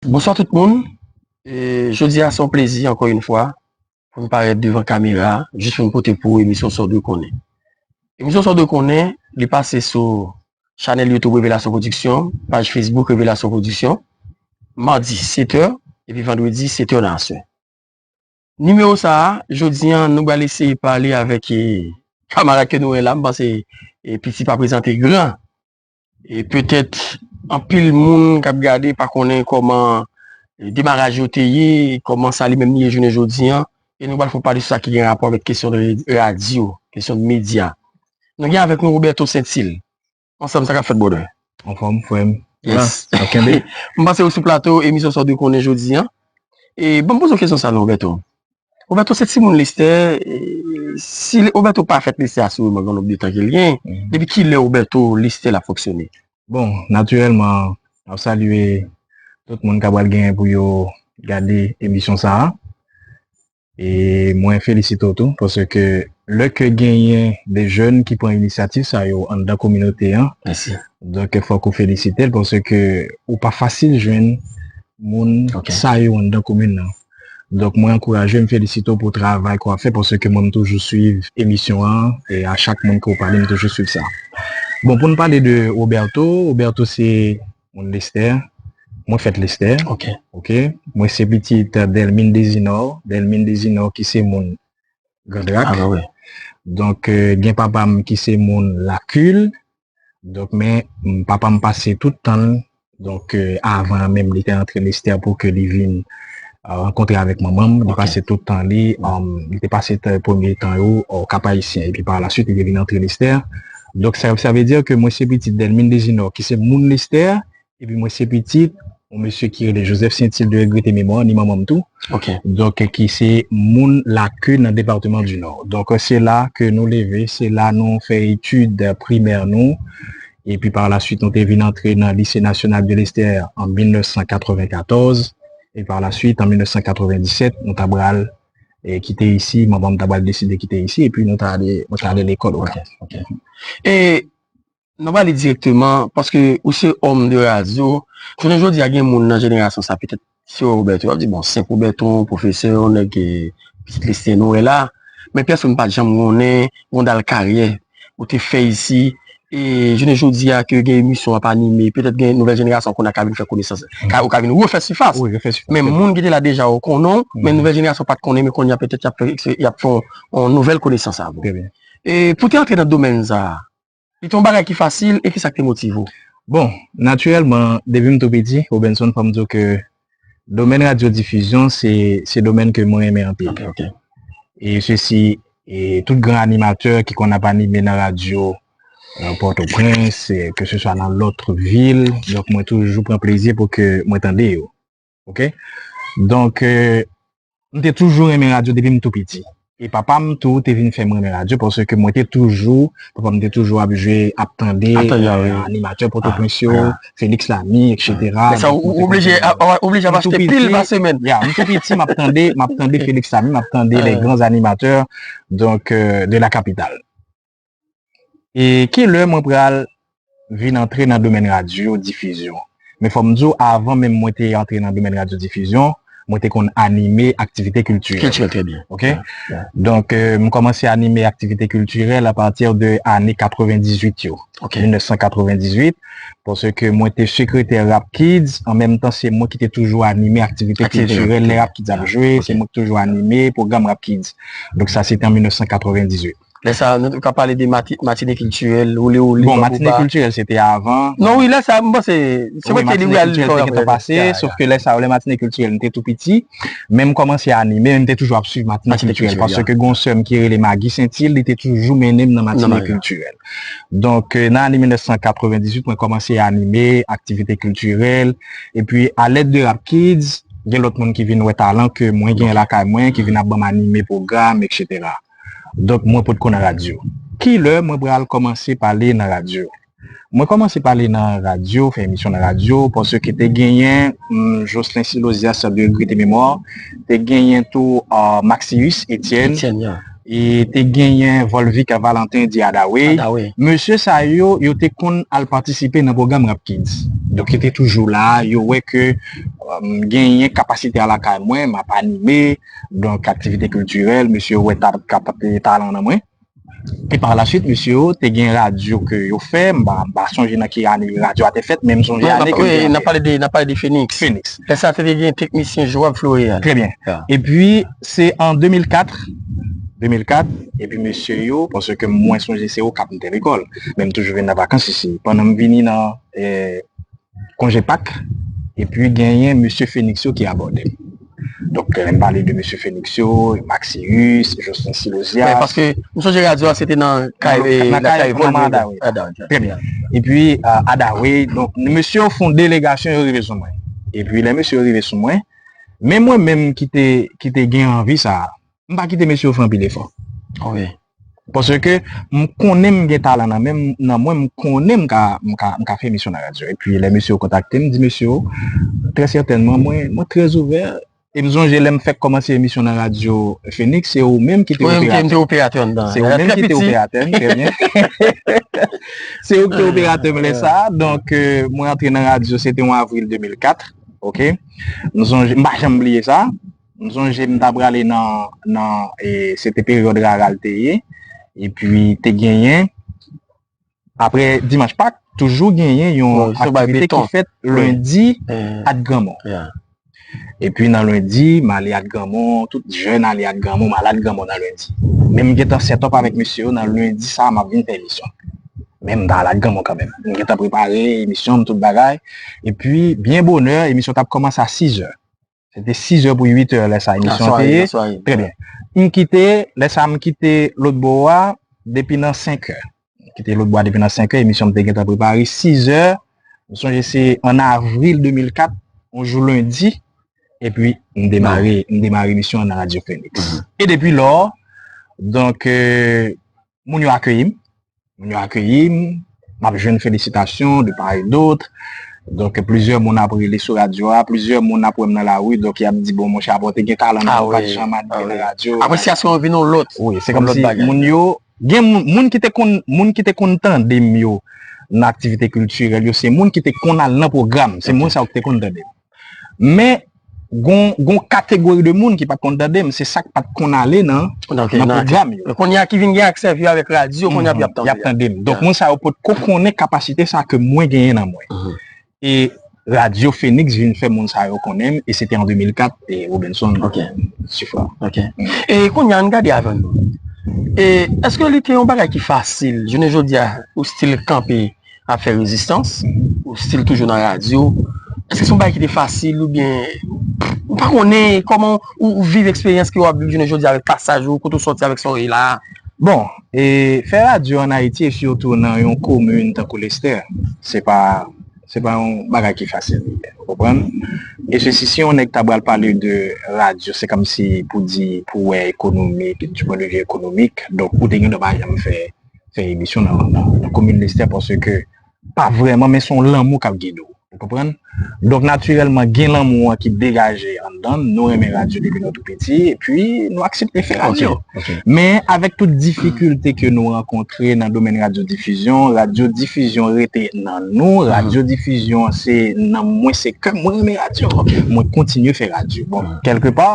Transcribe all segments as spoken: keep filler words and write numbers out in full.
Bonswa tout moun. E, jodi a se yon plezi ankò yon fwa pou n parèt devan kamera, jis pou n pote pou ou emisyon Sa w dwe konnen. Emisyon Sa w dwe konnen, li pase sou chanèl YouTube Revelasyon Production, paj Facebook Revelasyon Production, madi sèt è, epi vandredi sèt è nan aswè. Nimewo sa a, jodi a, nou pral eseye pale avèk, e, kamarad ke nou wè la, m panse, e, piti pa prezante gran. E petèt, anpil moun k ap gade pa konnen kòman, e, demaraj yo te ye, kòman sa li menm li ye jounen jodi a. E nou pral fè pale sou sa ki gen rapò avèk kesyon de radyo, kesyon de medya. Nou gen avèk nou Roberto Saintil. Ansanm, sa k ap fèt, brother? Anfòm, frè m. Yes. N ap kenbe. M panse ou sou plato emisyon Sa w dwe konnen jodi a. E ban m poze w kesyon sa non, Roberto. Roberto se timoun Lestè. E, si Roberto pa fèt Lestè, asireman gen yon nonb de tan ke l gen. Depi kilè Roberto Lestè l ap fonksyone? Bon, natirèlman, m ap salye tout moun k ap pral genyen pou yo gade emisyon sa a. E mwen felisite w tou, paske lè ke genyen de jèn ki pran inisyativ sa yo anndan kominote an, donk fòk ou felisite l, paske ou pa fasil jwenn moun sa yo anndan komin nan. Donk mwen ankouraje w, m felisite w pou travay ke w ap fè, paske mwen m toujou swiv emisyon an, e a chak moun ke w pale, m toujou swiv sa. Bon, pou n pale de Roberto, Roberto se moun Lestè. Mwen fèt Lestè. Ok. Ok. Mwen se pitit Delmine Desinor. Delmine Desinor ki se moun Grandrak. Donk, e, gen papa m ki se moun Lakil. Donk, men, m, papa m pase tout tan l. Donk, e, avan menm li te antre Lestè pou ke li vin, e, rankontre avèk manman m, li pase tout tan li, um, li te pase t-, premye tan yo, o Kap Ayisyen. Epi pa la swit, li te vin antre Lestè. Donk, sa, sa vle di ke mwen se pitit Delmine Desinor, ki se moun Lestè, epi mwen se pitit yon mesye ki rele Joseph Saintil de regrete memwa, ni manman m tou. Ok. Donk, ki se moun Lakil nan depatman di Nò. Donk, se la ke nou leve, se la nou fè etid primè nou. Epi pa la swit, nou te vin antre nan Lycée National de Lestè an mil nèf san katrevenkatòz. E pa la swit, an mil nèf san katrevendiset, nou ta pral, e, kite isi, manman m ta pral deside kite isi, epi nou ta ale, nou ta ale lekòl. Ok, ok. E N ap ale dirèkteman, paske ou se òm de radyo. Jounen jodi a, gen moun nan jenerasyon sa, petèt, si yo wè Roberto, y ap di, bon, senp Roberto, pwofesè, yon nèg, e, pitit Lestè nou wè la. Men pèsonn pa t janm konnen, yon dal karyè ou te fè isi. E jounen jodi a, ke gen emisyon w ap anime, petèt gen nouvèl jenerasyon kounye a ka vin fè konesans, ka, ou ka vin refè sifas. Wi, refè sifas. Men moun ki te la deja, yo konnen w, men nouvèl jenerasyon pa t konnen, men kounye a, petèt, y ap fè, y ap fè yon, yon nouvèl konesans avè w. Trè byen. E pou te antre nan domèn sa a, li te yon bagay ki fasil, e kisa k te motive w? Bon, natirèlman, depi m tou piti, Robenson, fò m di w ke domèn radyo difizyon, se, se domèn ke mwen renmen anpil. Ok, ok. E sesi, e tout gran animatè ki konn ap anime nan radyo, e, Pòtoprens, e, ke se swa nan lòt vil, donk mwen toujou pran plezi pou ke mwen tande yo. Ok? Donk, e, m te toujou renmen radyo depi m tou piti. E papa m tou te vin fè m renmen radyo, paske mwen te toujou, papa m te toujou ap jwe, ap tande, e, animatè Pòtoprens yo, Félix Lamy, et cetera. Donk, mwen te toujou, m tou piti, ya, m tou piti, m ap tande, m ap tande Félix Lamy, m ap tande les grands animateurs, donc, euh, de la capitale. E ki lè mwen pral vin antre nan domèn radyo difizyon? Men fò m di w, avan menm mwen te antre nan domèn radyo difizyon, mwen te konn anime aktivite kiltirèl. Kiltirèl, trè byen. Ok? Donk, euh, m kòmanse anime aktivite kiltirèl apati de ane katrevendizuit yo. Ok. Mil nèf san katrevendizuit, paske mwen te sekretè Rap Kids, an menm tan se mwen ki te toujou anime aktivite kiltirèl, lè Rap Kids ap jwe, se mwen ki toujou anime pwogram Rap Kids. Donk sa se te an mil nèf san katrevendizuit. Lè sa a, nou ka pale de Mati-, Matine Kiltirèl, Woule Woule, Bon, Bòkouba. Matine Kiltirèl, se te avan. Non, wi, lè sa a, m panse, se vre ke li pral fè yon rapò. Wi, Matine Kiltirèl te gentan pase, sof ke lè sa a, lè Matine Kiltirèl, m te tou piti, men m kòmanse anime, men m te toujou ap swiv Matine Kiltirèl, paske gen yon sè m ki rele Maggie Saintil, li te toujou mennen m nan Matine Kiltirèl. Donk, euh, nan ane mil nèf san katrevendizuit, mwen kòmanse anime aktivite kiltirèl, epi a lèd de Rap Kids, gen lòt moun ki vin wè talan ke mwen gen lakay mwen, ki vin ap ban m anime pwogram, et cetera. Donk, mwen potko nan radyo. Ki lè mwen pral kòmanse pale nan radyo? Mwen kòmanse pale nan radyo, fè emisyon nan radyo, paske te genyen, hmm, Jocelyn Silosias, de regrete memwa, te genyen tou, ah, Maxius Etienne, Etienne, ya. e te genyen Volvic Valentin di Adawe. Adawe. Mesye sa yo, yo te konn al patisipe nan pwogram Rap Kids. Donk, yo te toujou la, yo wè ke um, genyen kapasite a lakay mwen, m ap anime, donk aktivite kiltirèl, mesye yo wè ta, kap-, talan nan mwen. E pa la swit, mesye yo te gen radyo ke yo fè, m pa, m pa sonje nan ki ane radyo a te fèt, men m sonje ane ke m te antre. N ap pale de, n ap pale de Phoenix. Phoenix. Lè sa a te gen teknisyen Joab Floreal. Trè byen. Epi, se an de mil kat, de mil kat, epi mesye yo, paske mwen sonje se Okap m te lekòl, men m toujou vin nan vakans isi. Pandan m vini nan, eh, konje Pak, epi genyen mesye Phoenix yo ki abòde m. Donk, lè m pale de mesye Phoenix yo, Maxius, Jocelyn Silosia. Paske m sonje radyo a, se te nan kay, nan kay manman Adawe. Trè byen. Epi, uh, Adawe, donk, mesye yo fè yon delegasyon, yo rive sou mwen. Epi, lè mesye yo rive sou mwen, men mwen menm ki te, ki te gen anvi sa a, m pa kite mesye yo fè anpil efò. Paske m konnen m gen talan nan men m, nan mwen, m konnen m ka, m ka, m ka fè emisyon nan radyo. Epi lè mesye yo kontakte m, m di mesye yo, trè sètènman, mwen, mwen trè ouvè. E m sonje lè m fèk kòmanse emisyon nan radyo Phoenix, se ou menm ki te operatè. Se ou menm ki te operatè m, trè byen. Se ou ki te operatè m lè sa a. Donk, euh, mwen antre nan radyo, se te yon avril de mil kat, oke? M sonje, m pa janm bliye sa. M sonje m ta prale nan, nan, e, se te peryòd rara l te ye. Epi te genyen, apre Dimanch Pak, toujou genyen yon aktivite ki fèt lendi at Granmon. Epi nan lendi, m ale at Granmon, tout jèn ale at Granmon, m al at Granmon nan lendi. Men m gentan set up avèk mesye yo nan lendi sa a, m ap vin fè emisyon. Men m ta al at Granmon kanmenm. M gentan prepare emisyon m, tout bagay. Epi, byen bonè, emisyon t ap kòmanse a sizè. Se te sizè pou uitè lè sa emisyon an te ye. Trè byen. M kite, lè sa a, m kite lòt bò a depi nan senkè. M kite lòt bò a depi nan senkè, emisyon m te gentan prepare. Sizè, m sonje se an avril de mil kat, yon jou lendi, epi m demare, m demare emisyon an nan Radyo Phoenix. E depi lò, donk, euh, moun yo akeyi m, moun yo akeyi m, m ap jwenn felisitasyon de part et d'autre. Donk, plizyè moun ap rele sou radyo a, plizyè moun ap wè m nan lari, donk y ap di, "Bon, monchè, apa w te gen talan nan, ou pa t janm anime nan radyo." Apresyasyon an vin yon lòt, wi, se kòmsi moun yo, gen moun, moun ki te konn, moun ki te konn tande m yo nan aktivite kiltirèl yo, se moun ki te konn al nan pwogram, se moun sa yo ki te konn tande m. Men, gon, gon kategori de moun ki pa t konn tande m, se sa k pa t konn ale nan, nan pwogram yo. Kounye a ki vin gen aksè vye avèk radyo, kounye a y ap tande. Y ap tande m. Donk, moun sa yo potko konnen kapasite sa ke mwen genyen nan mwen. E Radyo Phoenix vin fè moun sa yo konnen m, e se te an de mil kat, e Robenson Sifra. E kounye a, ann gade avè nou. E èske li te yon bagay ki fasil, jounen jodi a, ou still kanpe ap fè rezistans, ou still toujou nan radyo. Èske se yon bagay ki te fasil oubyen ou pa konnen kòman ou, ou viv eksperyans ke w ap viv jounen jodi a avèk pasaj ou, kote w sòti avèk sa w ye la a? Bon, e fè radyo ann Ayiti e sitou nan yon komin tankou Lestè, se pa, se pa yon bagay ki fasil, ou konprann? E se si, si yon nèg ta pral pale de radyo, se kòmsi pou di, pou wè ekonomik, du point de vue économique, donk ou te gen dwa pa janm fè fè emisyon nan, nan, nan komin Lestè paske pa vrèman, men se yon lanmou k ap gide w. Ou konprann? Donk, natirèlman, gen lanmou an ki degaje anndan n. Nou renmen radyo depi nou tou piti, epi nou aksepte fè radyo. Men, avèk tout difikilte ke nou rankontre nan domèn radyo difizyon, radyo difizyon rete nan nou, radyo difizyon se nanm mwen, se kè m, mwen renmen radyo. Mwen kontinye fè radyo. Bon, kèlkepa,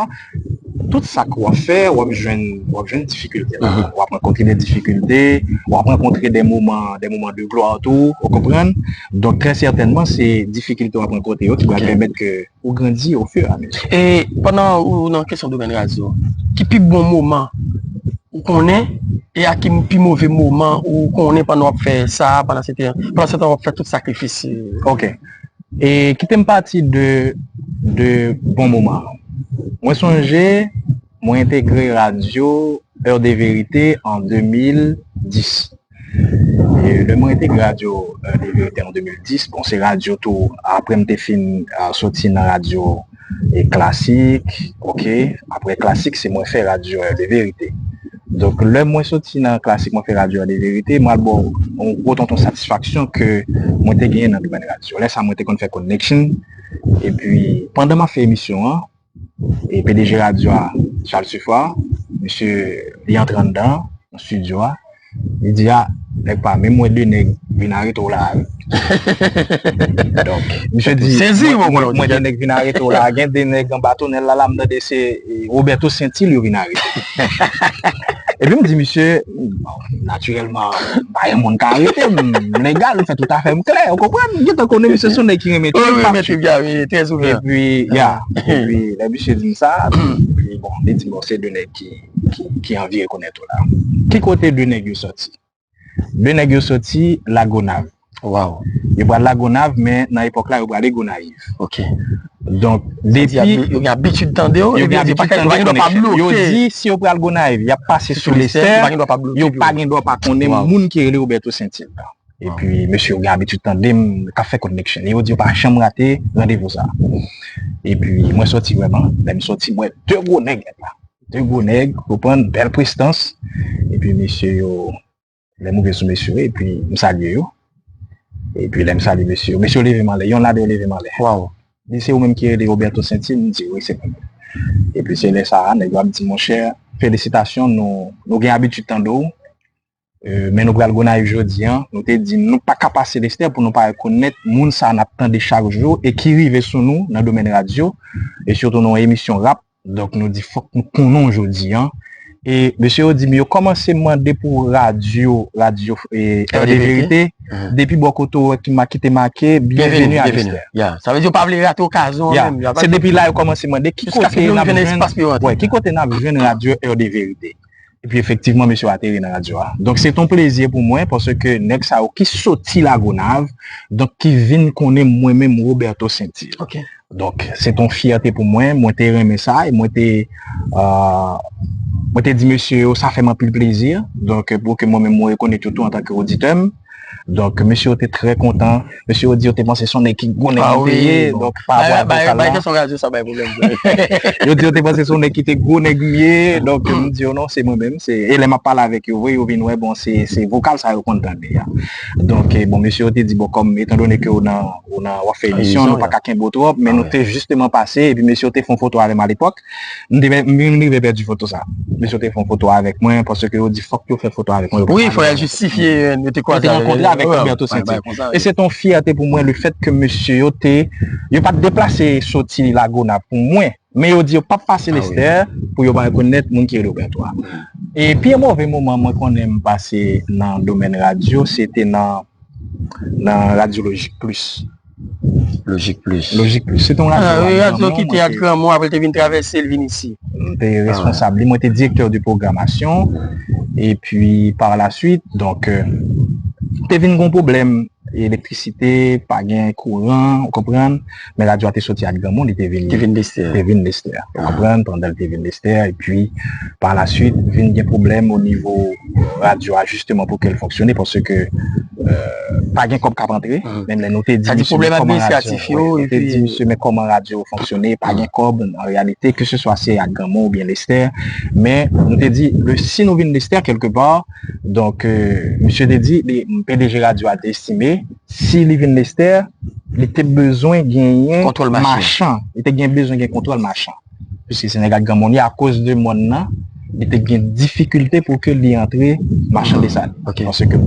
tout sa ke w ap fè, w ap jwenn, w ap jwenn difikilte. W ap rankontre de difikilte, w ap rankontre de moman, de moman de glwa tou, ou konprann? Donk, trè sètènman, se difikilte w ap rankontre yo ki pral pèmèt ke ou grandi au fur et à mesure. E pandan ou nan kesyon domèn radyo, ki pi bon moman ou konnen, e a ki pi move moman ou konnen pandan w ap fè sa, pandan se te, pandan se tan w ap fè tout sakrifis? Ok. E kite m pati de, de bon moman. Mwen sonje, mwen entegre radyo Heure de Vérité an de mil dis. E lè mwen entegre radyo Heure de Vérité an de mil dis, bon, se radyo tou, apre m te fin, ah, soti nan radyo, e, klasik, ok, apre klasik, se mwen fè radyo Heure de Vérité. Donk, lè mwen soti nan klasik, mwen fè radyo Heure de Vérité, mwen al ba w yon gwo tonton satisfaksyon ke mwen te genyen nan domèn radyo. Lè sa, mwen te konn fè connection. Epi, pandan m ap fè emisyon an, e P D G radyo a, Charles Suffrard, Misye, li antre anndan, nan estidyo a. Li di, a, nèg pa, menm mwen de nèg vin arete w la. Donk, misye di, sezi, mwen, mwen, mwen de nèg vin arete w la. Gen de nèg anba tonèl la, la, m tande se, e, Roberto Saintil yo vin arete. Epi m di, misye, bon, natirèlman, m pa yon moun ka arete, m legal, m fè tout afè m klè, ou konprann? M gentan konnen misye se yon nèg ki renmen trip, ap trip. Epi, ya, epi, lè misye di m sa, epi, bon, li di m, bon, se de nèg ki, ki, ki anvi rekonèt ou la. Ki kote de nèg yo sòti? De nèg yo sòti Lagonav. Yo pral Lagonav, men nan epòk la, yo prale Gonayiv. Donk, depi yo gen abitid tande w, yo gen abitid tande koneksyon. Yo di, si yo pral Gonayiv, y ap pase sou Lestè, yo pa gen dwa pa konnen moun ki rele Roberto Saintil la. Epi, mesye yo gen abitid tande m, k ap fè koneksyon. Yo di yo pa janm rate randevou sa. Epi, mwen sòti vrèman, lè m sòti, m wè de gwo nèg la. De gwo nèg, konprann, bèl prestans. Epi, mesye yo, lè m rive sou mesye yo, epi m salye yo. Epi, lè m salye mesye yo, mesye yo leve m anlè. Yonn ladan yo leve m anlè. Li se ou menm ki rele Roberto Saintil? M di, wi, se mwen menm. Epi, se lè sa a, nèg yo ap di, monchè, felisitasyon, nou, nou gen abitid tande w. E, men nou pral Gonayiv jodi a, nou te di nou pa ka pase Lestè pou nou pa rekonèt moun sa n ap tande chak jou e ki rive sou nou nan domèn radyo, e sitou nan yon emisyon rap. Donk, nou di fòk nou konnen w jodi a. E mesye yo di m yo kòmanse mande pou radyo, radyo, e, R D Verite, depi bò kote w wè ki ma-, ki te make, byenveni a Lestè. Ya, sa vle di yo pa vle rate okazyon an menm. Se depi la yo kòmanse mande ki kote n ap jwenn, wè, ki kote n ap jwenn radyo R D Verite. Epi efektivman, mesye yo ateri nan radyo a. Donk, se t on plezi pou mwen, paske nèg sa yo ki soti Lagonav, donk, ki vin konnen mwen menm, Roberto Saintil. Donk, se t on fyète pou mwen, mwen te renmen sa, e mwen te, euh, mwen te di mesye yo, sa fè m anpil plezi. Donk, pou ke mwen menm, mwen rekonèt yo tou antanke oditè m. Donk, mesye yo te trè kontan. Mesye yo di yo te panse se yon nèg ki gwo nèg m te ye. Donk, pa rapò a vokal la. Yo di yo te panse se yon nèg ki te gwo nèg m ye. Donk, m di yo non, se mwen menm. Se, e lè m ap pale avèk yo, vre, yo vin wè, bon, se, se vokal sa yo konn tande a. Donk, e, bon, mesye yo te di, bon, kòm, etandone ke ou nan, ou nan, w ap fè emisyon, nou pa ka kenbe w twòp, men nou te jisteman pase, epi mesye yo te fè yon foto avè m alepòk. M te, m, m rive pèdi foto sa. Mesye yo te fè yon foto avèk mwen, paske yo di fòk yo fè foto avèk mwen. Wi, fò yo jistifye, euh, yo te kwaze avèk, yo te rankontre avèk Roberto Saintil. E se t on fyète pou mwen, le fèt ke mesye yo te, yo pa t deplase soti Lagonav pou mwen, men yo di yo p ap pase Lestè pou yo pa rekonèt moun ki rele Roberto a. E pi move moman mwen konnen m pase nan domèn radyo, se te nan nan Radyo Lojik Plis. Lojik Plis. Lojik Plis. Se te yon radyo a Granmon, ki te a Granmon, apre l te vin travèse, l vin isi. M te responsab li, mwen te direktè de pwogramasyon. Epi, par la suite, donk, euh, te vin gon pwoblèm elektrisite, pa gen kouran, ou konprann, men radyo a te soti a Granmon, li te vin, te vin Lestè. Te vin Lestè, ou konprann, pandan l te vin Lestè, epi, par la suite, vin gen pwoblèm o nivo radyo a, jisteman, pou ke l fonksyone, paske, euh, pa gen kòb k ap antre, menm lè nou te di misye, men kòman radyo, wi, nou te di misye, men kòman radyo fonksyone, pa gen kòb, an reyalite, ke se swa se a Granmon oubyen Lestè, men nou te di, le, si nou vin Lestè, kèlke pa, donk, euh, misye te di, li, P D G radyo a te estime, si li vin Lestè, li te bezwen genyen machan. Li te gen bezwen gen kontwòl machan. Piske se nèg ak Granmon li, akoz de mòn nan, li te gen difikilte pou ke li antre machan Desalin. Paske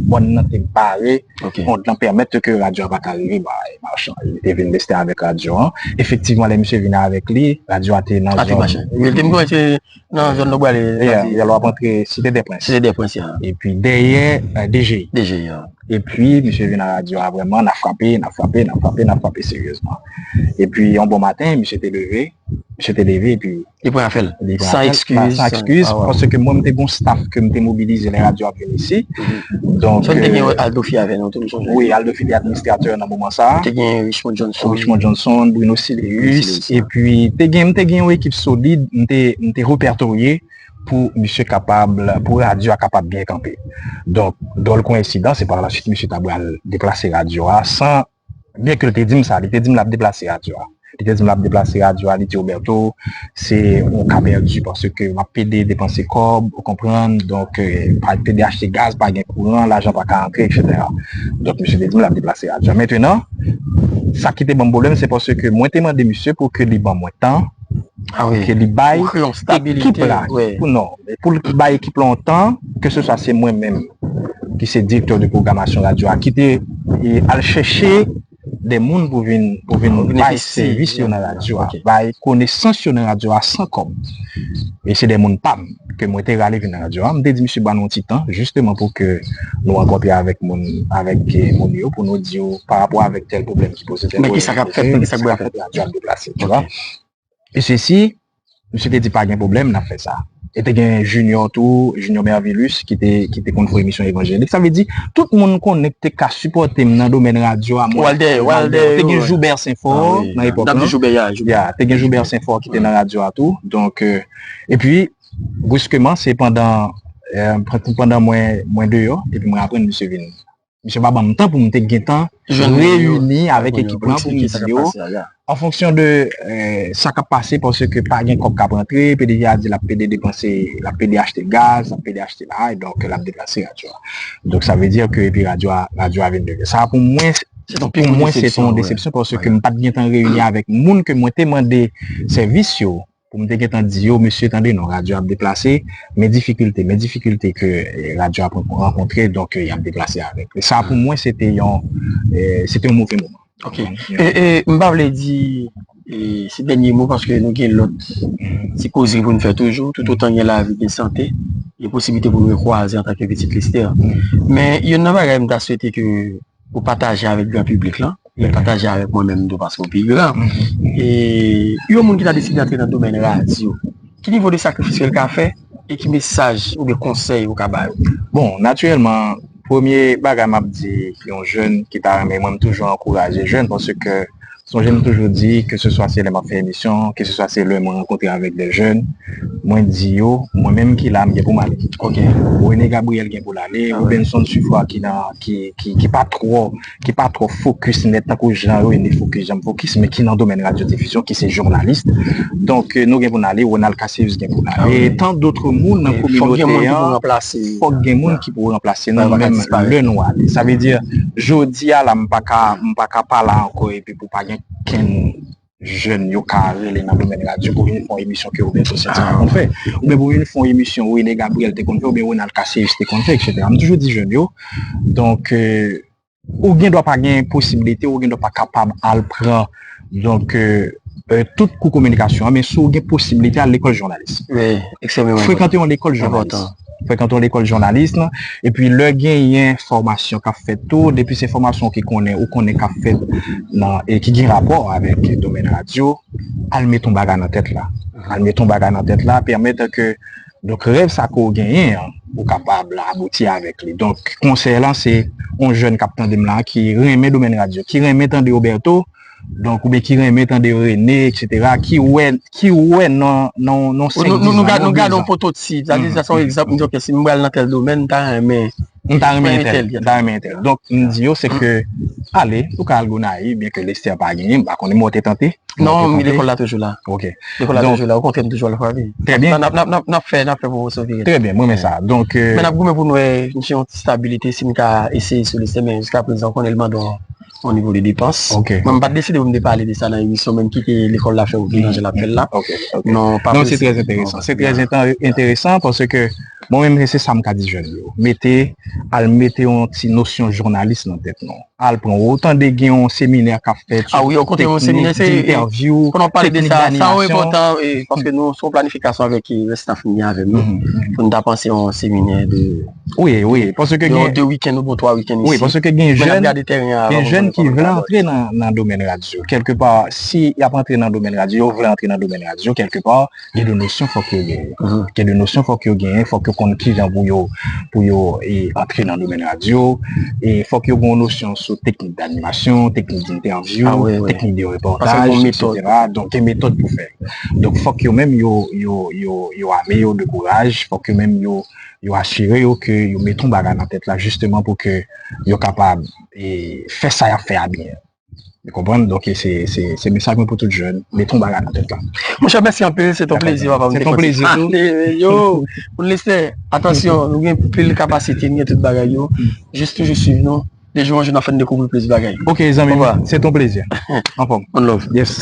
mòn nan te bare, pon nan pèmèt ke radyo a pa ka rive bay machan. Li te vin Lestè avèk radyo an. Efektivman, lè misye vin avèk li, radyo a te nan zòn. Wi, li te nan zòn Nòbwalè, lè w ap antre Site Dèprens. Site Dèprens, ya. Epi dèyè, euh, D G I. D G I, ya. Epi, misye vin nan radyo a vrèman, n ap frape, n ap frape, n ap frape, n ap frape seryezman. Epi, yon bon maten, misye te leve, misye te leve, epi li pran afè l. San eskiz. San eskiz, paske mwen, m te gon staff ke m te mobilize lè radyo a ap vin isi. Donk, te gen Aldo Fi avè nou tou, m sonje. Wi, Aldo Fi te administratè nan moman sa a. Te gen Richmond Johnson. Richmond Johnson, Bruno Sileus, epi te gen, m te gen yon ekip solid, m te, m te repètorye pou misye kapab, pou radyo a kapab byen kanpe. Donk, dwòl koyensidans, se pa la suite misye ta pral deplase radyo a, san, byen ke l te di m sa, li te di m l ap deplase radyo a. Li te di m l ap deplase radyo a, li di, Roberto, se yon ka pèdi paske m ap pede depanse kòb, ou konprann, donk, euh, pa pede achte gaz, pa gen kouran, lajan pa ka antre, etsetera. Donk, misye te di m l ap deplase radyo a. Mentenan, sa ki te ban m pwoblèm, se paske mwen te mande misye pou ke li ban mwen tan, Ke li bay ekip la, pou non, pou l bay ekip la yon tan, ke se swa se mwen menm ki se direktè de pwogramasyon radyo a, ki te e, al chèche de moun pou vin pou vin bay sèvis yo nan radyo a, bay konesans yo nan radyo a san kòb. E se de moun pa m ke mwen te rale vin nan radyo a. M te di misye ba nou yon ti tan, jisteman pou ke nou rankontre avèk moun, avèk e, moun yo, pou nou di yo pa rapò avèk tèl pwoblèm ki poze, tèl pwoblèm ki poze, sa k ap fèt radyo ap deplase, tu vois. E sesi, misye te di pa gen pwoblèm, n ap fè sa. E te gen Junior tou, Junior Mervilus, ki te, ki te konn fè emisyon evanjelik. Sa vle di, tout moun konnen ki te ka sipòte m nan domèn radyo a, mwen, Walder, Walder, te gen Joubert Senfò nan epòk lan. Ya, te gen Joubert Senfò ki te nan radyo a tou. Donk, e, epi, briskeman, se pandan, e, pandan mwen, mwen deyò, epi mwen aprann misye vin. Misye pa ban m tan pou m te gentan reyini avèk ekip lan pou m di yo, an fonksyon de e, sa k ap pase, paske pa gen kòb k ap rantre, P D G a di l ap pede depanse, l ap pede achte gaz, l ap pede achte bagay, donk l ap deplase radyo a. Donk sa vle di ke epi radyo a, radyo a vin leve. Sa pou mwen, pou mwen se te yon desepsyon paske m pa t gentan reyini avèk moun ke mwen te mande sèvis yo. Pou m te gentan di yo, mesye, tande non, radyo ap deplase, men difikilte, men difikilte ke e, radyo ap rankontre, donk e, y ap deplase avèk. E sa pou mwen, se te yon, e, se te yon move moman. Ok. E, e, m pa vle di e, se dènye mo, paske nou gen lòt ti koze pou n fè toujou. Toutotan gen lavi, gen sante, gen posiblite pou nou rekwaze antanke pitit Lestè. Men, youn nan bagay m ta swete ke ou pataje avèk gran piblik lan, e pataje avèk mwen menm tou, paske ou pi gran. E yon moun ki ta deside antre nan domèn radyo, ki nivo de sakrifis ke l ka fè, e ki mesaj oubyen konsèy ou ka ba yo? Bon, natirèlman, premye bagay m ap di yon jèn ki ta renmen, mwen, m toujou ankouraje jèn, paske se yon jèn m toujou di, ke se swa se lè m ap fè emisyon, ke se swa se lè mwen rankontre avèk de jèn, mwen di yo, mwen menm ki la, m gen pou m ale. Ok. René Gabriel gen pou l ale, Robinson Suffrard ki nan, ki, ki, ki pa twò, ki pa twò fokis nèt tankou jan René fokis, jan m fokis, men ki nan domèn radyo difizyon, ki se jounalis. Donk, e, nou gen pou n ale, Ronald Cassius gen pou l ale, e tan dòt moun nan kominote an, fòk gen moun ki pou ranplase nou, menm lè nou ale. Sa vle di, jodi a la, m pa ka, m pa ka pa la ankò epi pou pa gen kenn jèn yo ka rele nan domèn radyo pou vin fè yon emisyon ke Roberto Saint-Hilaire konn fè. Oubyen pou vin fè yon emisyon René Gabriel te konn fè, oubyen Ronald Cassius te konn fè, etsetera. M toujou di jèn yo, donk, e, ou gen dwa pa gen posiblite, ou gen dwa pa kapab al pran, donk, e, e, tout kou kominikasyon an, men si w gen posiblite, al lekòl jounalis. Wi, ekstrèmeman enpòtan. Frekante yon lekòl jounalis. Frekante yon lekòl jounalis, epi lè genyen fòmasyon k ap fèt tou, depi se fòmasyon ki konnen, ou konnen k ap fèt nan, e ki gen rapò avèk domèn radyo, al mete yon bagay nan tèt la. Al mete yon bagay nan tèt la, pèmèt ke, donk, rèv sa ke w genyen an, ou kapab abouti avèk li. Donk, konsèy lan, se yon jèn k ap tande m la, ki renmen domèn radyo, ki renmen tande Roberto, donk, oubyen ki renmen tande René, etsetera, ki wè, ki wè nan, nan, nan senk, diz an, nou gade yon pwototip, sa vle di, sa se yon egzanp, m di, ok, si m pral nan tèl domèn, m ta renmen, m ta renmen entèl, m ta renmen entèl. Donk, m di yo, se ke, ale, ou ka al Gonayiv, byen ke Lestè pa genyen, m pa konnen, mwen te tante. Non, lekòl la toujou la. Ok. Lekòl la toujou la, okontrè, m toujou al frape. Trè byen. N ap, n ap, n ap, n ap fè, n ap fè pou w sove. Trè byen, mwen renmen sa. Donk, e, men n ap goumen pou n wè, misye yon ti stabilite, si m ka eseye sou Lestè, men jiska prezan, konnen l mande yon, yon nivo de depans. Ok. Mwen, m pa t deside pou m te pale de sa nan emisyon, men m kite lekòl la fè wout li nan jan l ap fè l la. Ok, ok. Non, pa prese. Non, se trè enteresan. Se trè enteresan paske mwen menm, se sa m ka di jèn yo. Mete, al mete yon ti nosyon jounalis nan tèt nou. Al pran. Ou tande gen yon seminè k ap fèt sou teknik entèvyou, teknik danimasyon. Pandan w pale de sa, sa yo enpòtan, e, paske nou sou planifikasyon avèk, e, rès staff nou gen avè nou, pou nou ta panse yon seminè de, wi, wi, paske gen de wikenn oubyen twa wikenn isi. Wi, paske gen jèn, gen jèn ki vle antre nan, nan domèn radyo. Kèlkepa, si y ap antre nan domèn radyo, yo vle antre nan domèn radyo, kèlkepa, gen de nosyon fòk yo genyen. Gen de nosyon fòk yo genyen, fòk yo konn kijan pou yo, pou yo, e, antre nan domèn radyo, e fòk yo gen yon nosyon sou teknik danimasyon, teknik entèvyou, teknik de repòtaj, etsetera. Donk, gen metòd pou fè. Donk, fòk yo menm yo, yo, yo, yo ame yo de kouraj, fòk yo menm yo, yo asire yo ke yo mete yon bagay nan tèt la, jisteman pou ke yo kapab, e, fè sa y ap fè a byen. Ou konprann? Donk, se, se, se mesaj mwen pou tout jèn. Mete yon bagay nan tèt la. Monchè, mèsi anpil. Se te yon plezi, papa. Se te yon plezi tou. Yo, moun Lestè, atansyon, nou gen pil kapasite, nou gen tout bagay yo. Jis toujou swiv nou. De jou an jou, n ap fè n dekouvri plis bagay. Ok, zanmi m, se te yon plezi. Anfòm. One love. Yes.